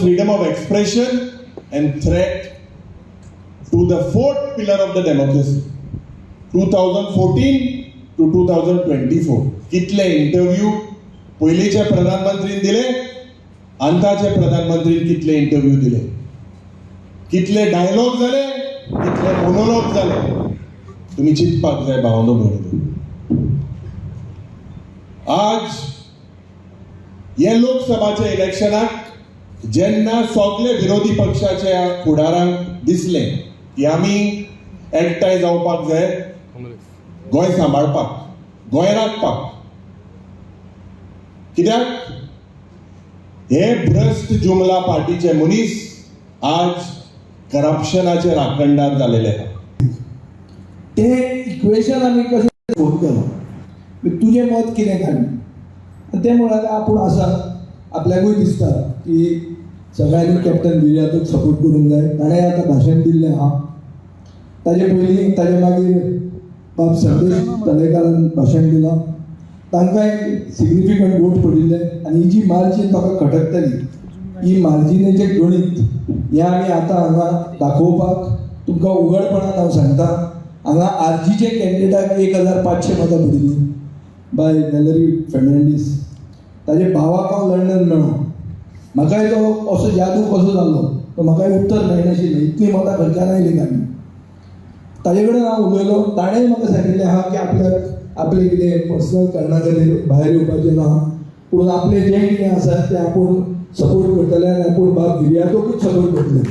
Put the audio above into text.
freedom of expression and threat to the fourth pillar of the democracy. 2014 to 2024 कितले interview पयलींच्या प्रधानमंत्रीन दिले, आतांचे प्रधानमंत्रीन कितले इंटरव्यू दिले, कितले डायलॉग जाले, कितले मोनोलॉग जाले, तुम्ही चिंतपाक जाय भावनो भयणीनो. आज हे लोकसभाच्या इलेक्शनाक जेन्ना सगळे विरोधी पक्षाच्या फुडारांक दिसलें की आमी एकठांय जावपाक जाय गोंय सांबाळपाक, गोंय राखपाक, कित्याक हे भ्रश्ट जुमला पार्टीचे मनीस आज करप्शनाचे राखणदार जालेले आहा. ते इक्वेशन आमी कशें फोन केलो, तुजें मत कितें काय आनी ते म्हणाले आपूण आसा, आपल्याकूय दिसता की सगळ्यांनी कॅप्टन विरियातोक सपोर्ट करूंक जाय. ताणें आतां भाशण दिल्लें आहा. ताजे पयलीं ताजे मागीर बाब संदेश तलेकारान भाशण दिलां, तांकांय सिग्निफिकंट वोट पडिल्ले आनी ही जी मार्जीन म्हाका खटकतली, ही मार्जिनेचें गणीत हें आमी आतां हांगा दाखोवपाक तुमकां उगडपणान हांव सांगता. हांगा आरजीचे कॅन्डिडेटाक 1500 मतां पडिल्लीं बाय वॅलरी फेर्नांडीस. ताजे भावाक हांव लंडन मेळ्ळो, म्हाकाय तो असो जादू कसो जालो तो म्हाकाय उत्तर मेळनाशिल्लें, इतलीं मतां खंयच्यान आयलीं काय. ताजे कडेन हांव उलयलो, ताणें म्हाका सांगिल्लें आहा की आपल्याक आपलें कितें पर्सनल कारणा खातीर भायर येवपाचें ना, पूण आपलें जें कितें आसा तें आपूण सपोर्ट करतले आनी आपूण बाब विरियातोकूच सपोर्ट करतले.